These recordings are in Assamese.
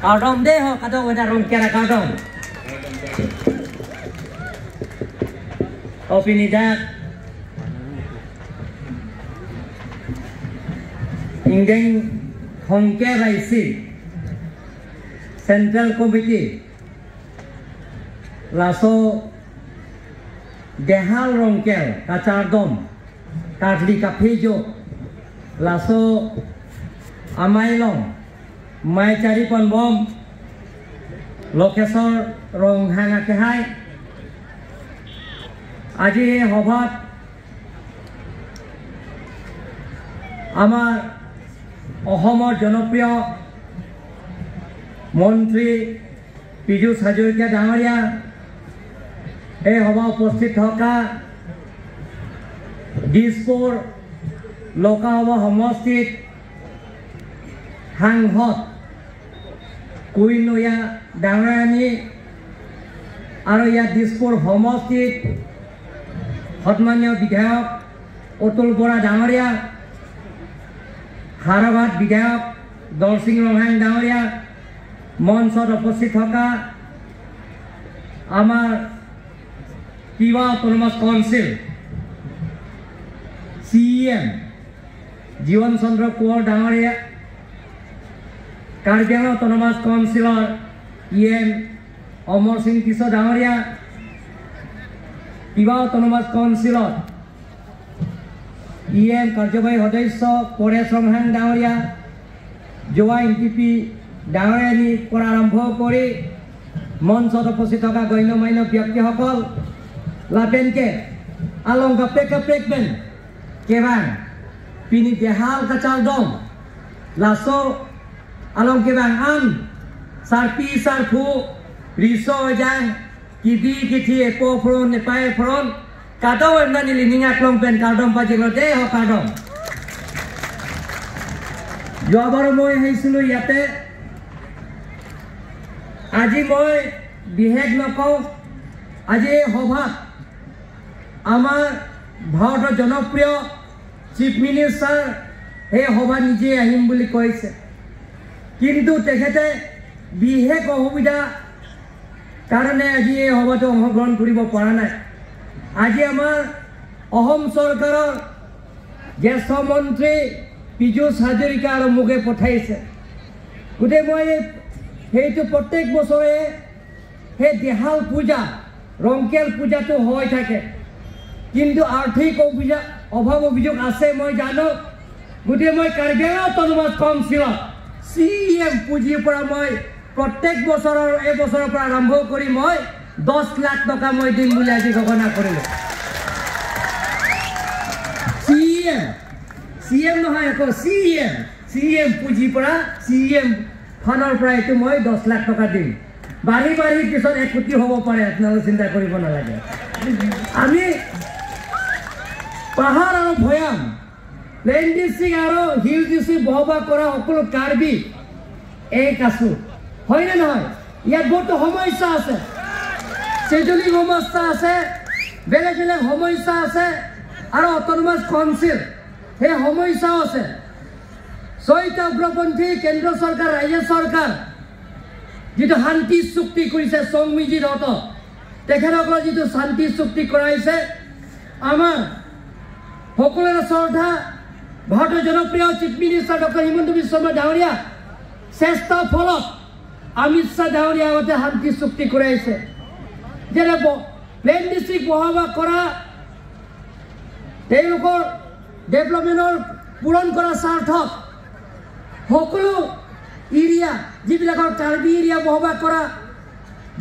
Kardom deh ho kadong wena rongkera kardom. Opinidak Ingdeng Hongke Raisi Central Committee Laso Dehal Rongkel Kachardom Katli Kaphejo Laso Amailong Maichari Ponbom Lokesor Ronghanga Kehai আজি এই সভাত আমাৰ অসমৰ জনপ্ৰিয় মন্ত্ৰী পীযুষ হাজৰিকা ডাঙৰীয়া, এই সভা উপস্থিত থকা দিছপুৰ লোকসভা সমষ্টিত সাংসদ কুইনৈয়া ডাঙৰীয়ানী আৰু ইয়াত দিছপুৰ সমষ্টিত সন্মানীয় বিধায়ক অতুল বৰা ডাঙৰীয়া, হাৰঘাট বিধায়ক দলসিং ৰংহাং ডাঙৰীয়া, মঞ্চত উপস্থিত থকা আমাৰ Tiwa autonomous council C M Jiwan Chandra Konwar ডাঙৰীয়া, কাৰ্বি আংলং অট'নমাছ কাউন্সিলৰ ই এম অমৰ সিং কিশোৰ ডাঙৰীয়া, তিৱা অট'নমাছ কাউন্সিলৰ ই এম কাৰ্যবাহী সদস্য পৰেশ ৰংহাং ডাঙৰীয়া, যোৱা এন টি পি ডাঙৰীয়ানীৰ পৰা আৰম্ভ কৰি মঞ্চত উপস্থিত থকা গণ্যমান্য ব্যক্তিসকল, লাপেনকে আলং কাপ্ৰেক কাপ্ৰেকমেন কেবাং পিনি দেহাল কাচাৰদম লাছ' আলং কেবাং আন সাৰ পি সাৰ ফু ৰিছ যাং কিবি কিথি এপ ফ্ৰন নেপায় ফ্ৰন কাদম এমনানি লিনিঙা ক্লং পেন কাৰ্ডম পাজিল দে হ কাৰ্ডম। যোৱাবাৰো মই আহিছিলোঁ ইয়াতে, আজি মই বিশেষ নকওঁ। আজি এই সভাত আমাৰ ভাৰতৰ জনপ্ৰিয় চিফ মিনিষ্টাৰ সেই সভাত নিজেই আহিম বুলি কৈছে, কিন্তু তেখেতে বিশেষ অসুবিধা কাৰণে আজি এই সভাটো অংশগ্ৰহণ কৰিব পৰা নাই। আজি আমাৰ অসম চৰকাৰৰ জ্যেষ্ঠ মন্ত্ৰী পীযুষ হাজৰিকা আৰু মোকে পঠাইছে। গতিকে মই সেইটো প্ৰত্যেক বছৰে সেই দেহাল পূজা ৰংকেল পূজাটো হৈ থাকে, কিন্তু আৰ্থিক অভাৱ অভিযোগ আছে মই জানো। গতিকে মই কাৰ্বি আংলং অট'নমাছ কাউন্সিলত চি এম পুঁজিৰ পৰা মই প্ৰত্যেক বছৰৰ এই বছৰৰ পৰা আৰম্ভ কৰি মই 10 লাখ টকা মই দিম বুলি আজি ঘোষণা কৰিলোঁ। চি এম নহয় আকৌ চি এম পুঁজিৰ পৰা চি এম ফাণ্ডৰ পৰা এইটো মই 10 লাখ টকা দিম। বাঢ়ি বাঢ়ি পিছত 1 কোটি হ'ব পাৰে, আপোনালোকে চিন্তা কৰিব নালাগে। আমি পাহাৰ আৰু ভৈয়াম, প্লেইন ডিষ্ট্ৰিক্ট আৰু হিল ডিষ্ট্ৰিক্ট বসবাস কৰা সকলো কাৰ্বি এক আছোঁ, হয়নে নহয়? ইয়াত বহুতো সমস্যা আছে, চেজুলি সমস্যা আছে, বেলেগ বেলেগ সমস্যা আছে আৰু অট'নমাছ কাউন্সিল সেই সমস্যাও আছে। 6টা উগ্ৰপন্থী কেন্দ্ৰ চৰকাৰ ৰাজ্য চৰকাৰ যিটো শান্তি চুক্তি কৰিছে সংবিজিত, তেখেতসকলৰ যিটো শান্তি চুক্তি কৰাইছে, আমাৰ সকলোৰে শ্ৰদ্ধা ভাৰতৰ জনপ্ৰিয় chief minister doctor Himanta Biswa Sarma ডাঙৰীয়া চেষ্টাৰ ফলত অমিত শ্বাহ ডাঙৰীয়া আগতে শান্তি চুক্তি কৰাইছে। যেনে প্লেইন ডিষ্ট্ৰিক্ট বসবাস কৰা তেওঁলোকৰ ডেভেলপমেণ্টৰ পূৰণ কৰা স্বাৰ্থত সকলো এৰিয়া যিবিলাকৰ কাৰ্বি এৰিয়া বসবাস কৰা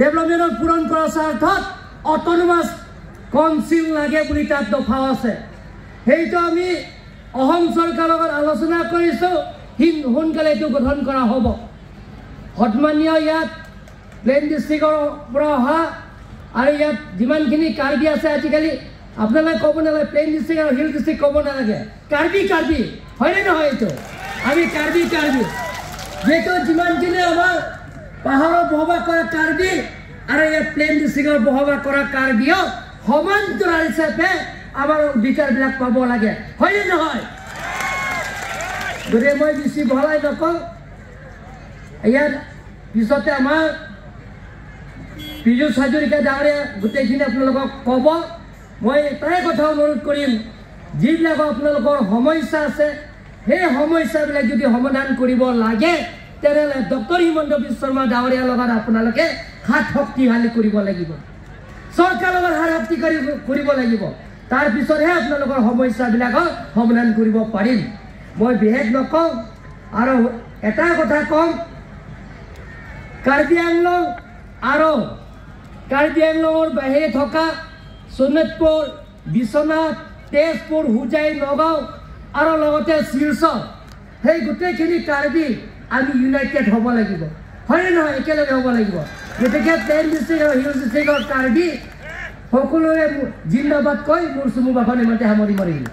ডেভেলপমেণ্টৰ পূৰণ কৰা স্বাৰ্থত অট'নমাছ কাউন্সিল লাগে বুলি তাত দফাও আছে। সেইটো আমি অসম চৰকাৰৰ লগত আলোচনা কৰিছোঁ, সোনকালে এইটো গঠন কৰা হ'ব। সন্মানীয় ইয়াত প্লেইন ডিষ্ট্ৰিক্টৰ পৰা অহা আৰু ইয়াত যিমানখিনি কাৰ্বি আছে আজিকালি আপোনালোকে ক'ব নালাগে, প্লেইন ডিষ্ট্ৰিক্ট আৰু হিল ডিষ্ট্ৰিক্ট ক'ব নালাগে, কাৰ্বি কাৰ্বি হয়নে নহয়? এইটো আমি কাৰ্বি কাৰ্বি, যিহেতু যিমানখিনি আমাৰ পাহাৰত বসবাস কৰা কাৰ্বি আৰু ইয়াত প্লেইন ডিষ্ট্ৰিক্টৰ বসবাস কৰা কাৰ্বিও সমান্তৰাল হিচাপে আমাৰ অধিকাৰবিলাক পাব লাগে, হয়নে নহয়? গতিকে মই বেছি বহলাই নকওঁ। ইয়াত পিছতে আমাৰ পীযুষ হাজৰিকা ডাঙৰীয়া গোটেইখিনি আপোনালোকক ক'ব। মই এটাই কথা অনুৰোধ কৰিম, যিবিলাক আপোনালোকৰ সমস্যা আছে সেই সমস্যাবিলাক যদি সমাধান কৰিব লাগে তেনেহ'লে ডক্টৰ হিমন্ত বিশ্ব শৰ্মা ডাঙৰীয়াৰ লগত আপোনালোকে হাত শক্তিশালী কৰিব লাগিব, চৰকাৰৰ লগত হাত শক্তিশালী কৰিব লাগিব, তাৰপিছতহে আপোনালোকৰ সমস্যাবিলাকক সমাধান কৰিব পাৰিম। মই বিশেষ নকওঁ আৰু এটা কথা ক'ম, কাৰ্বি আংলং আৰু কাৰ্বি আংলঙৰ বাহিৰে থকা শোণিতপুৰ, বিশ্বনাথ, তেজপুৰ, হোজাই, নগাঁও আৰু লগতে শিলচৰ, সেই গোটেইখিনি কাৰ্বি আমি ইউনাইটেড হ'ব লাগিব, হয়নে নহয়? একেলগে হ'ব লাগিব। গতিকে প্লেইন ডিষ্ট্ৰিক্ট আৰু হিল ডিষ্ট্ৰিক্টৰ কাৰ্বি সকলোৰে জিন্দাবাদ কৈ মোৰ চমু ভাষণ ইমানতে সামৰি মাৰিলোঁ।